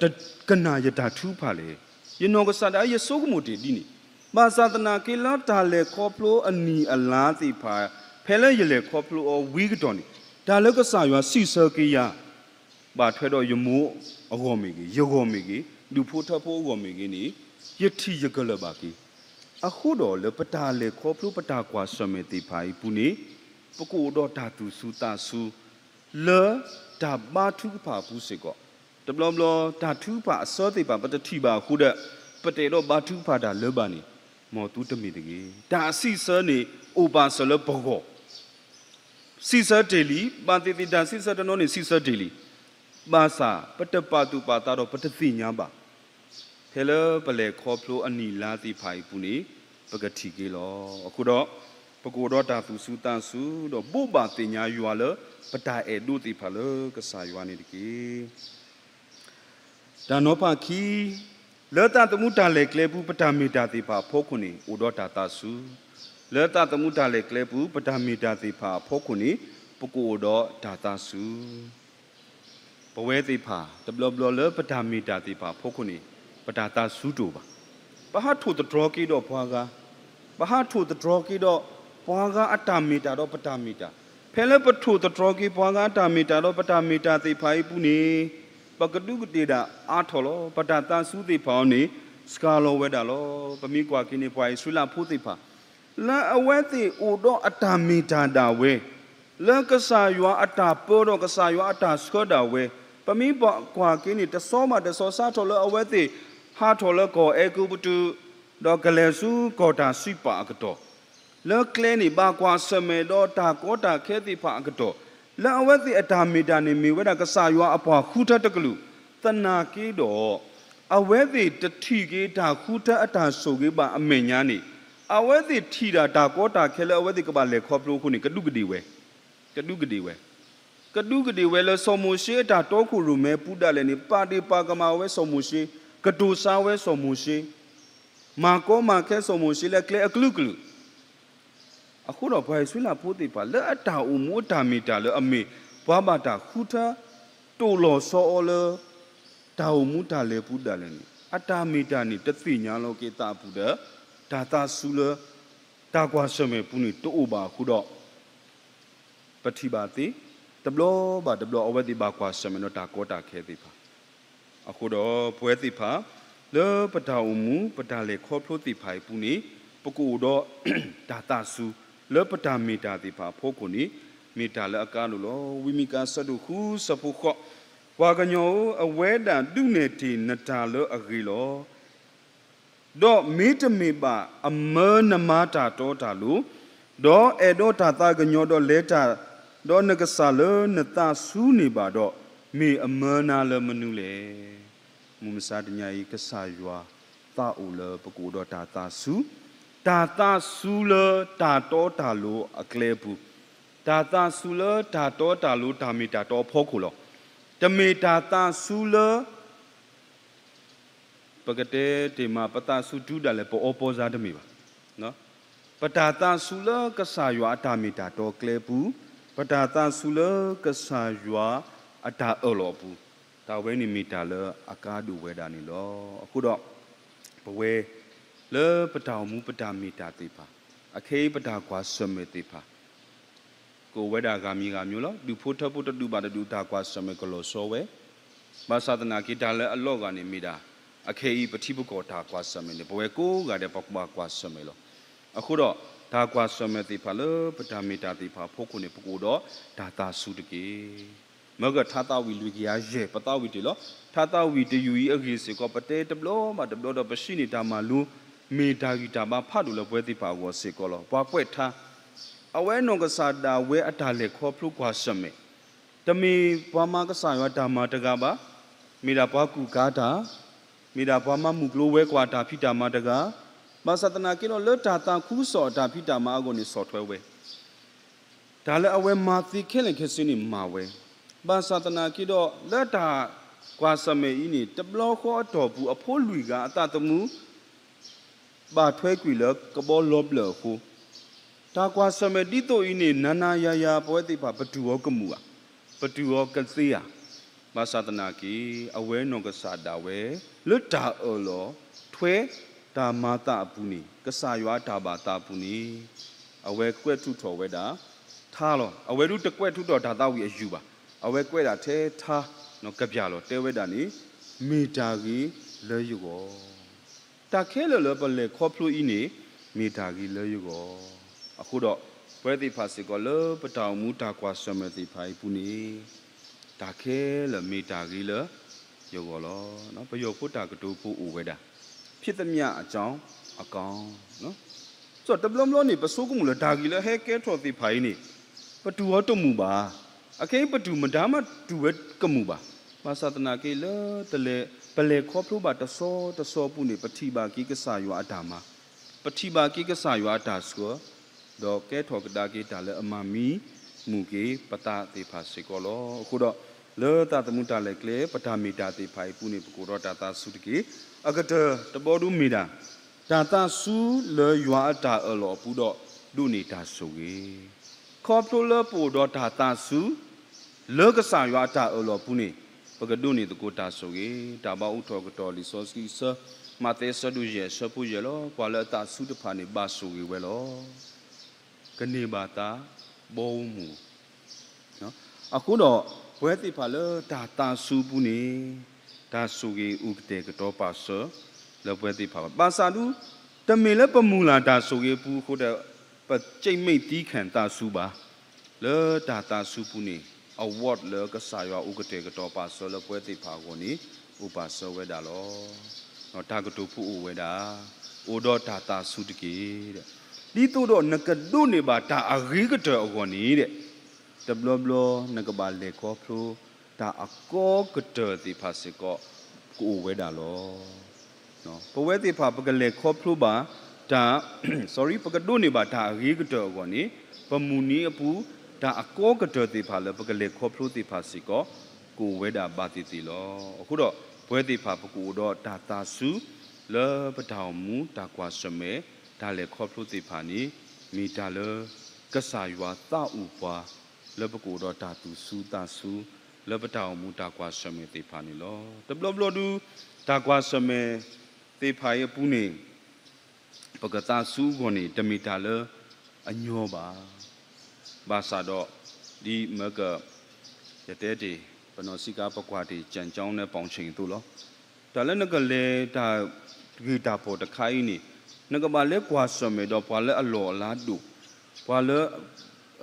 တကနၣ်ယတၢ်ထုကဖၣ်လဲၣ်. ယနီၢ်ကစၢ်ဒၣ်ယဆိကမိၣ်တ့ၢ်ဒ်န့ၣ်, ဘၣ်ဆၣ်သနာ်က့လၢတၢ်လဲၤခီဖျိအနံၣ်အလါသ့ၣ်တဖၣ် ဖဲလၢယလဲၤခီဖျိအီၤဝံၤကတီၢ်န့ၣ် တၢ်လၢကစၢ်ယွၤစံးဆၢက့ၤယၤ ဘၣ်ထွဲဒီးယမိၢ်အဂီၢ်မ့ၢ်ဂ့ၤ, ယဂီၢ်မ့ၢ်ဂ့ၤ, ဒူၣ်ဖိထၢဖိအဂီၢ်မ့ၢ်ဂ့ၤန့ၣ် ယထံၣ်ယကလၢာ်ဘၣ်က့ၤ. အဃိဒီးလၢပတၢ်လဲၤခီဖျိပတၢ်ကွၢ်ဆၢၣ်မဲာ်သ့ၣ်တဖၣ်အံၤအပူၤန့ၣ် ပကအိၣ်ဒီးတၢ်သူၣ်စူၤသးစူၤ လၢတၢ်ဘါထုကဖၣ်အပူၤစ့ၢ်ကီး, တဘျီဘျီ တၢ်ထုကဖၣ်အဆၢသ့ၣ်တဖၣ် ပတထံၣ်ဘၣ်အဃိဒီး ပတအဲၣ်ဒိးဘါထုကဖၣ်တၢ်လၢၤဘၣ်န့ၣ် မ်သုတမ့ၢ်တဂ့ၤ. တၢ်စံးဆၢန့ၣ် အိၣ်ပာ်စၢၤလၢပဂီၢ် စံးဆၢတ့ၢ်လံ, ဘၣ်သ့ၣ်သ့ၣ်တၢ်စံးဆၢတနီၤန့ၣ် စံးဆၢတ့ၢ်လံ. ဘၣ်ဆၣ် ပတပာ်သူၣ်ပာ်သးဒီးပတသ့ၣ်ညါဘၣ်. ဖဲလၢပလဲၤခီဖျိအနံၣ်လါသ့ၣ်တဖၣ်အံၤအပူၤန့ၣ် ပကထံၣ်က့ၤလီၤ. အဃိဒီး ပကအိၣ်ဒီးတၢ်သူၣ်စူၤသးစူၤ ဒီးဘိးဘၣ်သ့ၣ်ညါယွၤလၢ ပတၢ်အဲၣ်ဒိးသ့ၣ်တဖၣ်လၢကစၢ်ယွၤန့ၣ်တက့ၢ်. တၢ်နီၤဖးခံ, လၢသးသမူတၢ်လဲၤကျဲပူၤ ပတၢ်မ့ၢ်တၢ်သ့ၣ်တဖၣ်အဖီခိၣ်န့ၣ် အိၣ်ဒီးတၢ်သးစူၤ, လၢသးသမူတၢ်လဲၤကျဲပူၤ ပတၢ်မ့ၢ်တၢ်သ့ၣ်တဖၣ်အဖီခိၣ်န့ၣ် ပကအိၣ်ဒီးတၢ်သးစူၤ. ပဝဲသ့ၣ်တဖၣ် တဘျီဘျီလၢပတၢ်မ့ၢ်တၢ်သ့ၣ်တဖၣ်အဖီခိၣ်န့ၣ် ပတၢ်သးစူၤတအိၣ်ဘၣ်. ပဟးထိၣ်သတြီၤက့ၤဒီးပှၤဂၤ, ပဟးထိၣ်သတြီၤက့ၤဒီးပှၤဂၤအတၢ်မ့ၢ်တၢ်ဒီးပတၢ်မ့ၢ်တၢ်, ဖဲလၢပထိၣ်သတြီၤက့ၤပှၤဂၤအတၢ်မ့ၢ်တၢ်ဒီးပတၢ်မ့ၢ်တၢ်သ့ၣ်တဖၣ်အံၤအပူၤန့ၣ် ပကဒူးကဒ့ၣ်ဒၣ်အါထီၣ်လီၤ. ပတၢ်သးစူၤသ့ၣ်တဖၣ်အံၤန့ၣ် စှၤလီၤဝဲဒၣ်လီၤ. ပမ့ၢ်ကွၢ်က့ၤန့ၣ် ပှၤအံၣ်စရ့လးဖိသ့ၣ်တဖၣ် လၢအဝဲသ့ၣ်အိၣ်ဒီးအတၢ်မ့ၢ်တၢ်ဒၣ်ဝဲ, လၢကစၢ်ယွၤအတၢ်ပၢဒီးကစၢ်ယွၤအတၢ်ဆှၢဒၣ်ဝဲ, ပမ့ၢ်ကွၢ်က့ၤန့ၣ် တဆီဘၣ်တဆီ စးထီၣ်လၢအဝဲသ့ၣ်ဟးထီၣ်လၢကီၢ်အဲၤကူပတူး, ဒီးကလဲၤဆူကီၢ်တၢ်စံးပာ်အကတီၢ်, လၢကျဲန့ၣ် ဘၣ်ကွၢ်ဆၢၣ်မဲာ်ဒီးတၢ်ကီတၢ်ခဲသ့ၣ်တဖၣ်အကတီၢ်, လၢအဝဲသ့ၣ်အတၢ်မ့ၢ်တၢ်န့ၣ် မ့ၢ်ဝဲဒၣ်ကစၢ်ယွၤအပှၤဃုထၢတကလုာ်, သနာ်က့ဒီး အဝဲသ့ၣ်တထံၣ်က့ၤတၢ်ဃုထၢအတၢ်ဆိၣ်ဂ့ၤဘၣ်အမဲာ်ညါန့ၣ်, အဝဲသ့ၣ်ထံၣ်ဒၣ်တၢ်ကီတၢ်ခဲလၢအဝဲသ့ၣ်ကဘၣ်လဲၤခီဖျိအဃိန့ၣ် ကဒူးကဒ့ၣ်ဝဲ, ကဒူးကဒ့ၣ်ဝဲ, ကဒူးကဒ့ၣ်ဝဲလၢစီၤမိၤၡ့အတၢ်တီခိၣ်ရိၣ်မဲပူၤဒၣ်လဲာ်န့ၣ် ပာ်ဒ့ၣ်ပာ်ကမၣ်ဝဲစီၤမိၤၡ့, ကတိၤဆါဝဲစီၤမိၤၡ့, မၤကီမၤခဲစီၤမိၤၡ့လၢကျဲအကလုာ်ကလုာ် အဃိဒီးပှၤအံၣ်စရ့လးဖိသ့ၣ်တဖၣ် လၢအတၢ်အိၣ်မူအတၢ်မ့ၢ်တၢ်လၢအမ့ၢ် ပှၤဘၣ်တၢ်ဃုထၢ တိၢ်လီၤဆီအီၤလၢ တၢ်အိၣ်မူတၢ်လဲၤပူၤဒၣ်လဲာ်န့ၣ် အတၢ်မ့ၢ်တၢ်န့ၣ် တသ့ၣ်ညါလီၤက့ၤသးအပူၤဒီး တၢ်သးစူၤလၢ တၢ်ကွၢ်ဆၢၣ်မဲာ်ပူၤန့ၣ် တအိၣ်ဘၣ်အဃိဒီး ပထံၣ်ဘၣ်သ့, တဘျီဘၣ်တဘျီ အဝဲသ့ၣ်ဘၣ်ကွၢ်ဆၢၣ်မဲာ်ဒီးတၢ်ကီတၢ်ခဲသ့ၣ်တဖၣ် အဃိဒီး ပဝဲသ့ၣ်တဖၣ် လၢပတၢ်အိၣ်မူ ပတၢ်လဲၤခီဖျိသ့ၣ်တဖၣ်အံၤအပူၤန့ၣ် ပကအိၣ်ဒီး တၢ်သးစူၤ လၢပတၢ်မ့ၢ်တၢ်သ့ၣ်တဖၣ်အဖီခိၣ်န့ၣ် မ့ၢ်တၢ်လၢအကါဒိၣ်လီၤ. ဝံမံကၤ ဆၢဒိၣ်ဃု ဆၢဖိဃိး, ပှၤကညီဧၢ, အဝဲဒၣ်ဒုးနဲၣ်တ့ၢ်နတၢ်လၢအဂ့ၤလီၤ. ဒီးမ့တမ့ၢ်ဘၣ်အမၢနမၤတၢ်တီတၢ်လိၤ, ဒီးအဲၣ်ဒိးတၢ်သးကညီၤဒီးလဲၤတၢ်, ဒီးနကစၢ်လၢနသးစူၤန့ၢ်ဘၣ်ဒီး, မ့ၢ်အမၢနၤလၢမနုၤလဲၣ်. မုၢ်မဆါတနံၤအံၤ ကစၢ်ယွၤသးအိၣ်လၢပကအိၣ်ဒီးတၢ်သးစူၤ, တၢ်သးစူၤလၢတၢ်တီတၢ်လိၤအကျဲအပူၤ, တၢ်သးစူၤလၢတၢ်တီတၢ်လိၤတၢ်မ့ၢ်တၢ်တီအဖီခိၣ်လီၤ. တမ့ၢ်တၢ်သးစူၤလၢ ပကတဲတ့ၢ်မး ပသးစူၤတုၤဒၣ်လဲာ် ပအီပီစါတမ့ၢ်ဘၣ်. ပတၢ်သးစူၤလၢကစၢ်ယွၤအတၢ်မ့ၢ်တၢ်တီကျဲပူၤ, ပတၢ်သးစူၤလၢကစၢ်ယွၤအတၢ်အၢၣ်လီၤအပူၤ, တၢ်ဝဲန့ၣ်မ့ၢ်တၢ်လၢအကါဒိၣ်ဝဲဒၣ်န့ၣ်လီၤ. အဃိဒီး ပဝဲ လၢပတၢ်အိၣ်မူပတၢ်မ့ၢ်တၢ်သ့ၣ်တဖၣ်, အခဲအံၤပတၢ်ကွၢ်ဆၢၣ်မဲာ်သ့ၣ်တဖၣ် ကအိၣ်ဝဲဒၣ်ဂၤမံၤဂၤမံၤလီၤ. ဒူၣ်ဖိထၢဖိတဒူၣ်ဘၣ်တဒူၣ်တၢ်ကွၢ်ဆၢၣ်မဲာ်ကလီၤဆီဝဲ, ဘၣ်ဆၣ်သနာ်က့တၢ်လၢအလီၤဂာ်န့ၣ်မ့ၢ်ဒၣ် အခဲအံၤပထံပကီၢ်တၢ်ကွၢ်ဆၢၣ်မဲာ်န့ၣ် ပဝဲကိးဂၤဒဲးပကဘၣ်ကွၢ်ဆၢၣ်မဲာ်လီၤ. အဃိဒီး တၢ်ကွၢ်ဆၢၣ်မဲာ်သ့ၣ်တဖၣ်လၢပတၢ်မ့ၢ်တၢ်သ့ၣ်တဖၣ်အဖီခိၣ်န့ၣ် ပကအိၣ်ဒီးတၢ်သးစူၤတက့ၢ်. မ့ၢ်ဂ့ၢ်ထါသးဝံၣ်လွံၢ်ကယၤယဲၢ် ပသးဝံၣ်တ့ၢ်လီၤ. ထါသးဝံၣ်တယုၢ်အံၤအဂ့ၢ်စ့ၢ်ကီး ပတဲတဘျီဘၣ်တဘျီဒီး ပစံးန့ၢ်တၢ်မၤလိ မ့ၢ်တၢ်ဂံၢ်တၢ်ဘါဖးဒိၣ်လၢပဝဲသ့ၣ်တဖၣ်အဂီၢ်စ့ၢ်ကီးလီၤ. ပှၤကွဲးထါ အဝဲနီၢ်ကစၢ်ဒၣ်ဝဲအတၢ်လဲၤခီဖျိကွၢ်ဆၢၣ်မဲာ် တမ့ၢ်ပှၤမၤကစၢ်ယွၤတၢ်မၤတဂၤဘၣ်, မ့ၢ်ဒၣ်ပှၤကူၣ်ကၤတၢ်, မ့ၢ်ဒၣ်ပှၤမၤမုၢ်ကျိၤဝဲၤကွာ်တၢ်ဖံးတၢ်မၤတဂၤ, ဘၣ်ဆၣ်သနာ်က့ဒီးလၢတၢ်သးခုကစီၣ်အတၢ်ဖံးတၢ်မၤအဂီၢ်န့ၣ်ဆီၣ်ထွဲဝဲ တၢ်လၢအဝဲမၤသ့ခဲလၢာ်ခဲဆ့န့ၣ်မၤဝဲ, ဘၣ်ဆၣ်သနာ်က့ဒီး လၢတၢ်ကွၢ်ဆၢၣ်မဲာ်အံၤန့ၣ် တဘျီဃီအတီၢ်ပူၤ အဖိလွံၢ်ဂၤအသးသမူ ဘၣ်ထွဲကွံာ်လၢကဘီလီၤဘျၢၣ်အဃိ, တၢ်ကွၢ်ဆၢၣ်မဲာ်ဒ်သိးအံၤန့ၣ် နၤနၤယၤယၤ ပဝဲသ့ၣ်တဖၣ် ပတုာ်အီၤကမူၣ်ဘၣ်, ပတုာ်အီၤကသ့ဧါ. ဘၣ်ဆၣ်သနာ်က့ အဝဲနီၢ်ကစၢ်ဒၣ်ဝဲ လၢတၢ်အၢၣ်လီၤထွဲ တၢ်မၤသးအပူၤန့ၣ် ကစၢ်ယွၤအတၢ်ဘၣ်သးအပူၤန့ၣ် အဝဲကွဲးထူးထီၣ်ဝဲဒၣ် ထါလီၤ. အဝဲဒၣ်တကွဲးထူးထီၣ်တၢ်သးဝံၣ်အယုၢ်ဘၣ်. အဝဲကွဲးဒၣ်ထဲထါ ကပျၢ်လီၤ တဲဝဲဒၣ်န့ၣ် မ့ၢ်တၢ်ဂ့ၤလၢယဂီၢ် တၢ်ခဲလၢာ်လၢပလဲၤခီဖျိအံၤန့ၣ် မ့ၢ်တၢ်ဂ့ၤလၢယဂီၢ်. အဃိဒီး ပဝဲသ့ၣ်တဖၣ်စ့ၢ်ကီးလၢပတၢ်အိၣ်မူတၢ်ကွၢ်ဆၢၣ်မဲာ်သ့ၣ်တဖၣ်အံၤအပူၤန့ၣ် တၢ်ခဲလၢာ်မ့ၢ်တၢ်ဂ့ၤလၢယဂီၢ်လီၤ. ပယီၤဖိတၢ်ကတိၤဖိအိၣ်ဝဲဒၣ် ဖြစ်သမျှအကြောင်းအကောင်း တဘျီဘျီန့ၣ် ပဆိကမိၣ်လၢတၢ်ဂ့ၢ်လၢဟဲကဲထီၣ်သ့ၣ်တဖၣ်အံၤန့ၣ် ပတူၢ်အီၤတမုာ်ဘၣ်. အခဲအံၤပတူၢ်မတၤမးတူၢ်ဝဲကမုာ်ဘၣ်. ဘၣ်ဆၣ်သနာ်က့လၢ ပလဲၤခီဖျိဘၣ်တဆီတဆီအပူၤန့ၣ် ပထံၣ်ဘၣ်က့ၤကစၢ်ယွၤအတၢ်မၤ, ပထံၣ်ဘၣ်က့ၤကစၢ်ယွၤအတၢ်ဆှၢ, ဒီးကဲထီၣ်ကဒါက့ၤတၢ်လၢအမၤမံမုာ်က့ၤပသးသ့ၣ်တဖၣ်စ့ၢ်ကီးလီၤ. အဃိဒီး လၢသးသမူတၢ်လဲၤကျဲ ပတၢ်မ့ၢ်တၢ်သ့ၣ်တဖၣ်အံၤအပူၤန့ၣ် ပကအိၣ်ဒီးတၢ်သးစူၤတက့ၢ်. အကတၢၢ်တဘီဒုမ့ၢ်ဒၣ် တၢ်သးစူၤလၢယွၤအတၢ်အၢၣ်လီၤအပူၤဒီး ဒိးန့ၢ်တၢ်ဆိၣ်ဂ့ၤ ခီဖျိလၢပအိၣ်ဒီးတၢ်သးစူၤ လၢကစၢ်ယွၤအတၢ်အၢၣ်လီၤအပူၤန့ၣ် ပကဒိးန့ၢ်သကိးတၢ်ဆိၣ်ဂ့ၤ. တၢ်ဘၣ်အိးထီၣ်အကတီၢ်လံာ်စီဆှံအဆၢ မးသဲအဆၢဒိၣ်ယဲၢ်အဆၢဖိယဲၢ်လီၤ. ပှၤလၢအသးစူၤတဖၣ်န့ၣ် ဘၣ်ဆိၣ်ဂ့ၤဝဲလီၤ. ကန့ၢ်ဘၣ်သးဘီမုၢ် အဃိဒီး ပဝဲသ့ၣ်တဖၣ်လၢတၢ်သးစူၤအပူၤန့ၣ် တၢ်ဆိၣ်ဂ့ၤအိၣ်ကတဲာ်ကတီၤပာ်စၢၤ လၢပဝဲသ့ၣ်တဖၣ်ဘၣ်. ဘၣ်ဆၣ်ဒု တမ့ၢ်လၢပမုၢ်လၢ်တၢ်ဆိၣ်ဂ့ၤအပူၤအဃိဒီး ပကၠံၣ်မဲာ်သံခဲၣ်သးစူၤဘၣ်. လၢတၢ်သးစူၤအပူၤန့ၣ် အဝီၣ်လၢကစၢ်ယွၤအိၣ်ကတဲာ်ကတီၤပာ်စၢၤလၢပဝဲသ့ၣ်တဖၣ်အဂီၢ်န့ၣ် အိၣ်ပာ်စၢၤဝဲဒၣ်လီၤ. တၢ်ကတိၤဖိအိၣ်ဝဲဒၣ် အိၣ်ဒီးတၢ်သးစူၤတက့ၢ်. ဒ်သိးဒီးနကဒိးန့ၢ်ဘၣ်တၢ်အဂ့ၤကတၢၢ်အဂီၢ်န့ၣ် တဘျီဘျီနကဘၣ်လဲၤခီဖျိ တၢ်အကီကတၢၢ်သ့ၣ်တဖၣ်စ့ၢ်ကီး ကအိၣ်ဝဲဒၣ်လီၤ. ပဝဲသ့ၣ်တဖၣ် ပကလဲၤခီဖျိဘၣ်တၢ် sorry ပကဒိးန့ၢ်ဘၣ်တၢ်အဂ့ၤကတၢၢ်အဂီၢ်န့ၣ် ပမုၢ်နံၤအပူၤ တၢ်အကီကတၢၢ်သ့ၣ်တဖၣ်လၢပကလဲၤခီဖျိသ့ၣ်တဖၣ်စ့ၢ်ကီး ကအိၣ်ဝဲဒၣ်ဘၣ်သ့ၣ်သ့ၣ်လီၤ. အဃိဒီး ပဝဲသ့ၣ်တဖၣ်ပကအိၣ်ဒီးတၢ်သးစူၤ လၢပတၢ်အိၣ်မူတၢ်ကွၢ်ဆၢၣ်မဲာ် တၢ်လဲၤခီဖျိသ့ၣ်တဖၣ်န့ၣ် မ့ၢ်တၢ်လၢ ကစၢ်ယွၤသးအိၣ်ပှၤ လၢပကအိၣ်ဒီးတၢ်သူၣ်စူၤသးစူၤ လၢပတၢ်အိၣ်မူတၢ်ကွၢ်ဆၢၣ်မဲာ်သ့ၣ်တဖၣ်န့ၣ်လီၤ. တဘျီဘျီဒု တၢ်ကွၢ်ဆၢၣ်မဲာ်သ့ၣ်တဖၣ်အံၤအပူၤန့ၣ် ပကသးစူၤအဂီၢ်န့ၣ် တမ့ၢ်တၢ်လၢအညီဘၣ်. ဘၣ်ဆၣ်ဒီး ဒ်မ့ၢ်က ယတဲတ့ၢ် ပနီၢ်စံးကါ ပကွၢ်တ့ၢ် ကျမ်းကြောင်းနဲ့ ပေါင်ချိန် အသိးလီၤ. တၢ်လၢနကလဲၤတၢ်ဂ့ၢ်တၢ်ဖီၣ်တခါအံၤန့ၣ် နကဘၣ်လဲၤကွၢ်ဆၢၣ်မဲာ်ဒီးပှၤလၢအလီၢ်အလၤဒိၣ်, ပှၤလၢ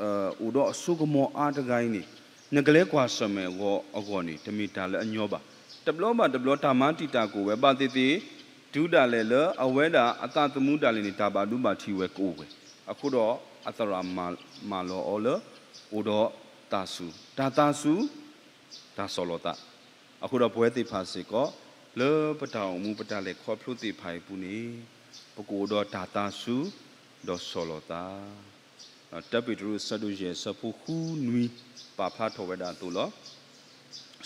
အိၣ်ဒီးအစိကမီၤအါတဂၤအံၤန့ၣ် နကလဲၤကွၢ်ဆၢၣ်မဲာ်အဂီၢ်အဂီၢ်န့ၣ် တမ့ၢ်တၢ်လၢအညီဘၣ်. တဘျီဘၣ်တဘျီတၢ်မၤတံာ်တာ်ကအိၣ်ဝဲဘၣ်သ့ၣ်သ့ၣ်, တုၤဒၣ်လဲာ်လၢအဝဲဒၣ်အသးသမူဒၣ်လဲာ်န့ၣ် တၢ်ဘၣ်ဒိဘၣ်ထံးဝဲကအိၣ်ဝဲ. အဃိဒီးအသရၣ်မၤလီၤအီၤလၢ အိၣ်ဒီးသးစူၤ, တၢ်သးစူၤ တၢ်ဆီၣ်လီၤသး. အဃိဒီးပဝဲသ့ၣ်တဖၣ်စ့ၢ်ကီး လၢပတၢ်အိၣ်မူပတၢ်လဲၤခီဖျိသ့ၣ်တဖၣ်အံၤအပူၤန့ၣ် ပကအိၣ်ဒီးတၢ်သးစူၤ ဒီးဆီၣ်လီၤသး. တၢပ့းတရူးအဆၢဒိၣ်ယဲၢ်အဆၢဖိဃုနွံ ပာ်ဖျါထီၣ်ဝဲဒၣ်အသိးလီၤ.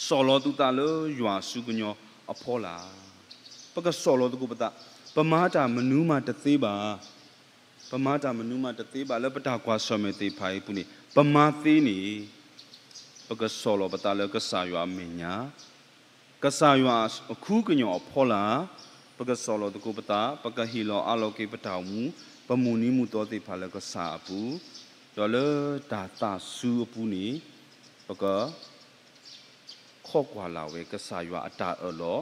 ဆီၣ်လီၤသုသးလၢယွၤအစုကညီအဖီလာ်. ပကဆီၣ်လီၤသကိးပသး, ပမၤတၢ်မနုၤမးတသ့ဘၣ်. ပမၤတၢ်မနုၤမးတသ့ဘၣ် လၢပတၢ်ကွၢ်ဆၢၣ်မဲာ်သ့ၣ်တဖၣ်အံၤအပူၤန့ၣ် ပမၤသ့န့ၣ် ပကဆီၣ်လီၤပသးလၢကစၢ်ယွၤအမဲာ်ညါ, ကစၢ်ယွၤအခူကညီၤအဖီလာ်, ပကဆီၣ်လီၤသကိးပသး, ပကဟ့ၣ်လီၤအးလီၤက့ၤပတၢ်အိၣ်မူ, ပမုၢ်နံၤမုၢ်သီသ့ၣ်တဖၣ်လၢကစၢ်အပူၤ, ဒီးလၢတၢ်သးစူၤအပူၤန့ၣ် ပက ခိးကွၢ်လၢ်ဝဲကစၢ်ယွၤအတၢ်အၢၣ်လီၤ,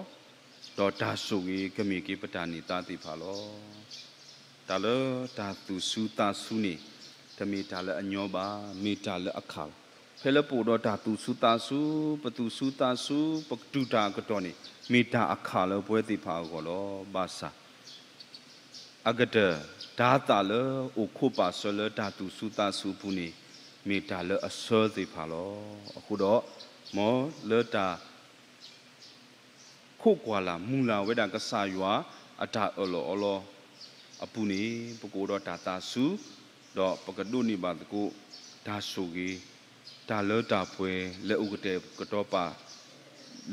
ဒီးတၢ်ဆိၣ်ဂ့ၤကမ့ၢ်က့ၤပတၢ်န့ၢ်သါသ့ၣ်တဖၣ်လီၤ. တၢ်လၢတၢ်သူၣ်စူၤသးစူၤန့ၣ် တမ့ၢ်တၢ်လၢအညီဘၣ်, မ့ၢ်တၢ်လၢအခၣ်လီၤ. ဖဲလၢပအိၣ်ဒီးတၢ်သူၣ်စူၤသးစူၤ, ပသူၣ်စူၤသးစူၤ, ပကတူၢ်တၢ်အကတီၢ်န့ၣ် မ့ၢ်တၢ်အခၣ်လၢပဝဲသ့ၣ်တဖၣ်အဂီၢ်လီၤ. ဘၣ်ဆၣ် အကတၢၢ် တၤသၣ်လၢအိၣ်ခိးပာ်စၢၤလၢတၢ်သူၣ်စူၤသးစူၤအပူၤန့ၣ် မ့ၢ်တၢ်လၢအဆၢသ့ၣ်တဖၣ်လီၤ. အဃိဒီး မ်လၢတၢ် ခိးကွၢ်လၢ်မုၢ်လၢ်ဝဲဒၣ်ကစၢ်ယွၤအတၢ်အၢၣ်လီၤအီလီၤအပူၤန့ၣ် ပကအိၣ်ဒီးတၢ်သးစူၤ, ဒီးပကဒိးန့ၢ်ဘၣ်သကိး တၢ်ဆိၣ်ဂ့ၤ, တၢ်လၢတၢ်ပှဲၤလၢအိၣ်ကတဲာ်ကတီၤပာ်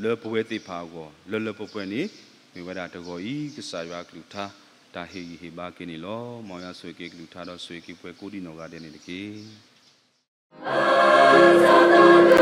လၢပဝဲသ့ၣ်တဖၣ်အဂီၢ် လၢလၢပှဲၤပှဲၤန့ၣ် မ့ၢ်ဝဲဒၣ်တဂီၤအံၤ ကစၢ်ယွၤအကလုၢ်ကထါ တၢ်ဟ့ၣ်ဂံၢ်ဟ့ၣ်ဘါက့ၤန့ၣ်လီၤ. မ်ယွၤဆိၣ်ဂ့ၤက့ၤကလုၢ်ကထါဒီးဆိၣ်ဂ့ၤက့ၤပှၤကိးဒံးနီၢ်ဂၤဒဲးန့ၣ်တက့ၢ်.